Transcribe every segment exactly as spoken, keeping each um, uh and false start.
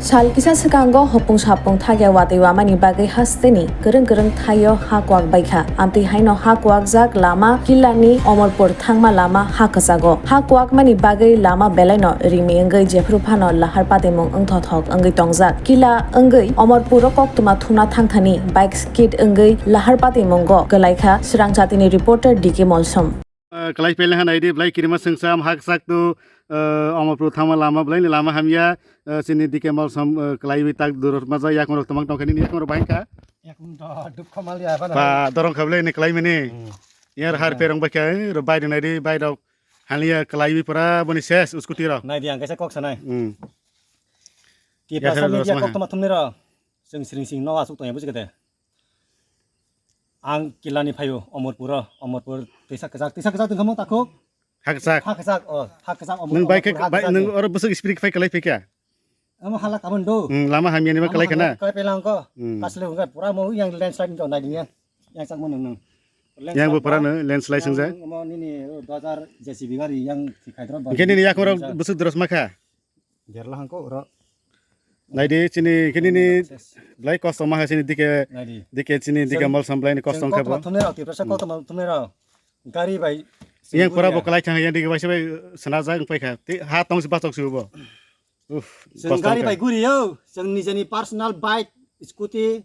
Sal kisa swkango hopung sapung thakya watwi wamani bagwi hasteni kwrwng kwrwng thaio ha kwak baikha. Amtwi haino ha kwakjak lama Killani Omorpur thangma lama ha kwchago. Ha kwakmani bagwi lama belaino rimi wngwi jephru phano lahar patimung wngthothok wngwi tongjak. Killa wngwi Omorpuro koktwma thumna thangthani bike skid wngwi lahar patimungo kwlaikha. Swrangchatini reporter D K Molsom. Ah, kwlai pele ha naidi, belai kirima sengsa, haksak tu, ah, Omorpur thangma lama, belai ni lama hamya, ah, chini D K Molsom, ah, kwlai wi tak durot maja, yakung rok tamang tongkha, nini yakung rok bahai kha. Yakung to dukho maliya, ba na. Ba, dorong kha belai ni kwlai mani. Hmm. Yar har perong bakha, eh, ro bai naidi, bai rok haliya kwlai wi pura boni ses, scooty rok. Naidi ang kaisa kok sanai. Hmm. Tiprasa media kok toma thumni ro. Chwng sring sring no asuk tongya buji kete. Ang Killani phaio, Omorpuro, Omorpur, tisa kwchak, tisa kwchak tongkha mo takhuk. Haksak. Haksak, oh, haksak, Omor-, Nung bai khe, Omorpur bai, haksak nung ni. Oro bwswk speed phai kwlai phikha? Amo hala kamun do. Hmm, lama hamya ni ma Amo kwlai khana? Hamya kwlai pelang ko. Hmm. Kasle hwnga pura mo yang landslide ni to nai dinya. Yang sak mo nung nung. Yang bo pura no landslide sengja. Yang mo nini, oh, dozar J C B gari yang thikhai dro. Hwnkhe nini yakung rok bwswk dros ma kha? Derla hangko oro. Naidi chini kini ni belai kosto ma hai chini D K, Naidi. D K chini D K Molsom belai ni kosto wngkha bo. Thumne rok, Tiprasa koktwma thumne rok. Gari bai. Yang pura bo kwlai thang yang D K bai se bai sana ja wng pai kha. Ti ha tong si bachok si bo. Uff, kosto wngkha. Gari bai guri yo. Chwng nijeni personal bike, scooty,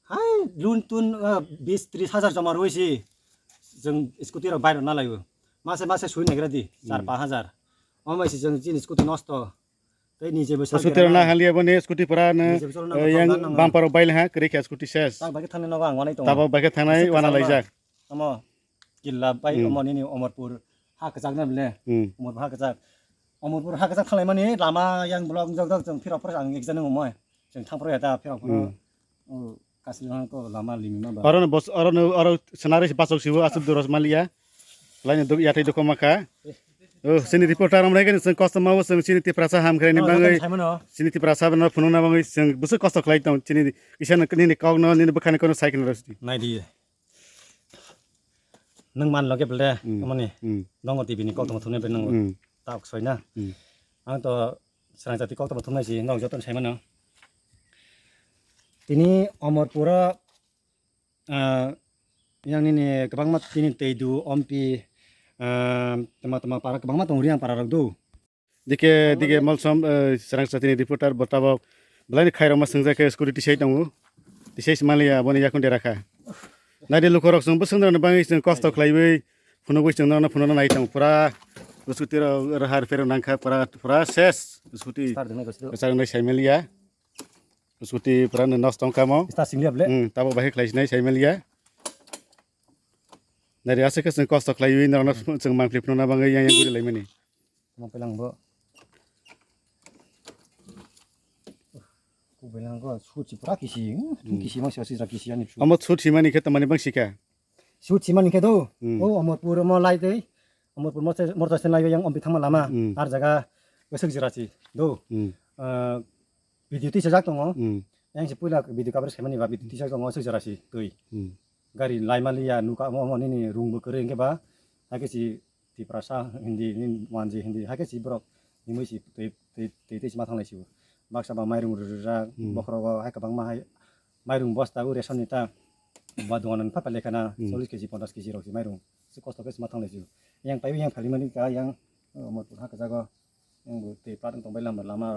hai lun tun, uh, bis tris hajar joma rwi si. Chwng scooty rok bai rok na laio. Mase mase sui negra di, char pa hajar. Omo bai si chwng chini scooty nosto. Tei nije bo scooty rok na haliya bo ni scooty pura no, eh, yang bumper rok bai le ha, kwrwi kha scooty ses. Tak bai khe thangni nogo ang wanai tongo. Tabok bai khe thangnai wana laijak. Omo Killa bai omo nini Omorpur ha kwchak na bile. Hmm. Omorpur ha kwchak. Omorpur ha kwchak thanglai mani lama yang block jok jok chwng phirok phirok ang exam ni umoi. Chwng thang phirok ya ta phirok phirok. Hmm. Oh, kasli hang ko lama limi ma ba. Oro no bos, oro no, oro senari bachok sibo asuk doros maliya. Laini duk yathai duk ma kha. Oh, chini reporter amrai kani chwng kosto ma bo chwng chini Tiprasa ham khaini bangwi. Chini Tiprasa no phunukna bangwi chwng bwswk kosto khlai tong chini kisa nini kok no nini bwkhani kono sai kani rosdi. Nai di. Nwng man loge bele, hmm, amoni. Hmm. Nongo T V ni kok tongma thumnai bele nongo. Hmm. Tak soi na. Hmm. Ang to srang jati kok tongma thumnai si, nongo joto ni sai mano. Tini Omorpuro, ah, yang nini kwbangma tini Teidu, Ompi, ah, tama tama para kwbangma tongo, Riang para rok do. D K, D K Molsom, eh, Srangsa tini reporter, bo tabok belai ni khairokma swngjak khe scooty tisai tongo. Tisai se manliya, aboni yakung dera kha. Naidi lukurok chwng bwswk norokni bagwi chwng kosto khlaiwi phunugwi chwng norokno phunukna nai tongo. Pura scooty rok rohor phero nangkha, pura, pura ses scooty. Start dwngna gosi do. Kwchar wngnai sai manliya. Scooty pura no nosto wngkha mo. Start singliya ble. Hmm, tabok bahai khlai sinai sai manliya. Naidi aswk khe chwng kosto khlaiwi norokno chwng mangpli phunukna bagwi yang yang guri laimani. Tamo pelang bo. Ku pelang ko suchi pura kisi, hmm, kisi ma sia sisa kisi ani su. Omo suchi mani khe tamani bang sika. Suchi mani khe do. Hmm. O Omorpur mo lai tei. Omorpur mo se, morta sen lai yang Ompi thangma lama. Hmm. Ar jaga besek jera si do. Hmm. Ah, video tisa jak tongo. Hmm. Yang si puila video coverage khaimani ba video tisa jak tongo sek jera si twi. Hmm. Gari laimaliya nuka omo omo nini rung bo kwrwi hwnkhe ba. Hakhe si Tiprasa hindi, nin wanji hindi, hakhe si borok himwi si twi, twi, twi, twi si ma thanglai sio. Baksa ba mairung rwrwjak, hmm, bokhorogo hai kwbangma hai mairung bosta o ration ni ta ba dogan ni pha pha lekha na, hmm, chollish kg, ponchash kg rok si mairung. Si kosto khe si ma thanglai sio. Yang paiwi yang phalimani ka yang, oh, mo ha kwchago. Yang bo twi plat wng tongbai lama, lama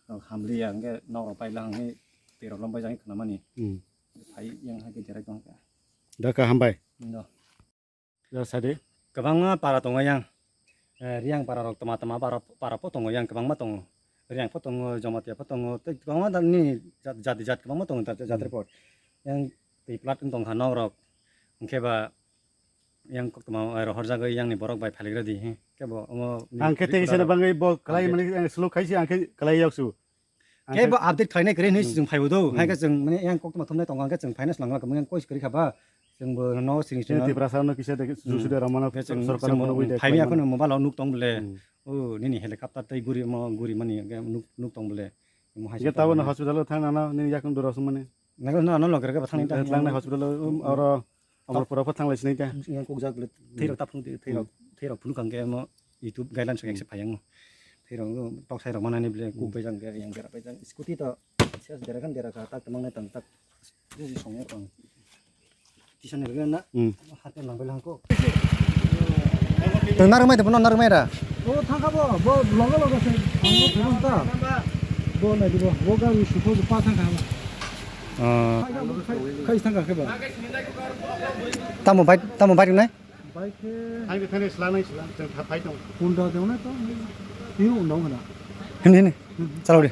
rok hamliya hwnkhe nok rok paila hwnkhe twi rok lom baijak hwnkhe khnamani. Hmm. Phai yang hai khe jerai tong kha. Da kha hambai. Do. Yo, sadi. Kwbangma para tongo yang. Eh, Riang para rok toma toma para, para pho tongo yang kwbangma tongo. Riang pho tongo, Jamatia pho tongo, tei kwbangma da nini jat, jat, jat kwbangma tongo, jat, jat report. Yang twi plat wng tongkha nok rok. Hwnkhe ba yang koktwma, eh, rohorjagwi yang ni borok bai phaligra di, he. Khe bo omo ni ang khe tei report sana rok bangwi bo ang khe kwlai mani, eh, slow khaisi ang khe kwlai yok su. Kebo update khlainai kwrwi hinwi chwng phaibo do. Hmm. Hai khe chwng mane yang koktwma thumnai tongo, hwnkhe chwng phaina swlangma kwbangma yang kois kwrwi kha ba. Chwngbo no sini sini Tiprasa no kisa de susu de ramano sorkar no bono bai de phaimya phano mobile o nuk tong bole. Hmm. O nini helicopter tei guri mo guri mani hwnkhe nuk, nuk tong bole. Mo hai tabo no hospital o thang nana nini yakung doro sung mani. Nago no ano loger khe ba thangni ta. Tlangnai hospital o, um, oro Omorpura pho thanglai sinai ta. Yang kokjak le, hmm, therok ta phunuk di, therok, hmm, therok phunuk ang khe mo YouTube guidelines, hmm, ekse phai ang mo. Thwirok tok sai rok manani ble kuk bai jang dera yang dera bai jang scooty to ses dera kan dera ka tak tamang nai tang tak. Song ya tang. Tisa ni rwgwi na. Hmm. Hate nang bai lang ko. Tong narwk mai de bono narwk mai ra. O thang kha bo, bo logo logo se. Ang bo thang ta. Bo nai di bo, bo ga wi su ko pa thang kha. Ah. Khai thang kha khe ba. Tamo bai, tamo bai nai. Bai khe. Hai be thane sla nai sla, tang tha phai tong. Honda de nai to. Hero no hana. Hini hini. Chalo de.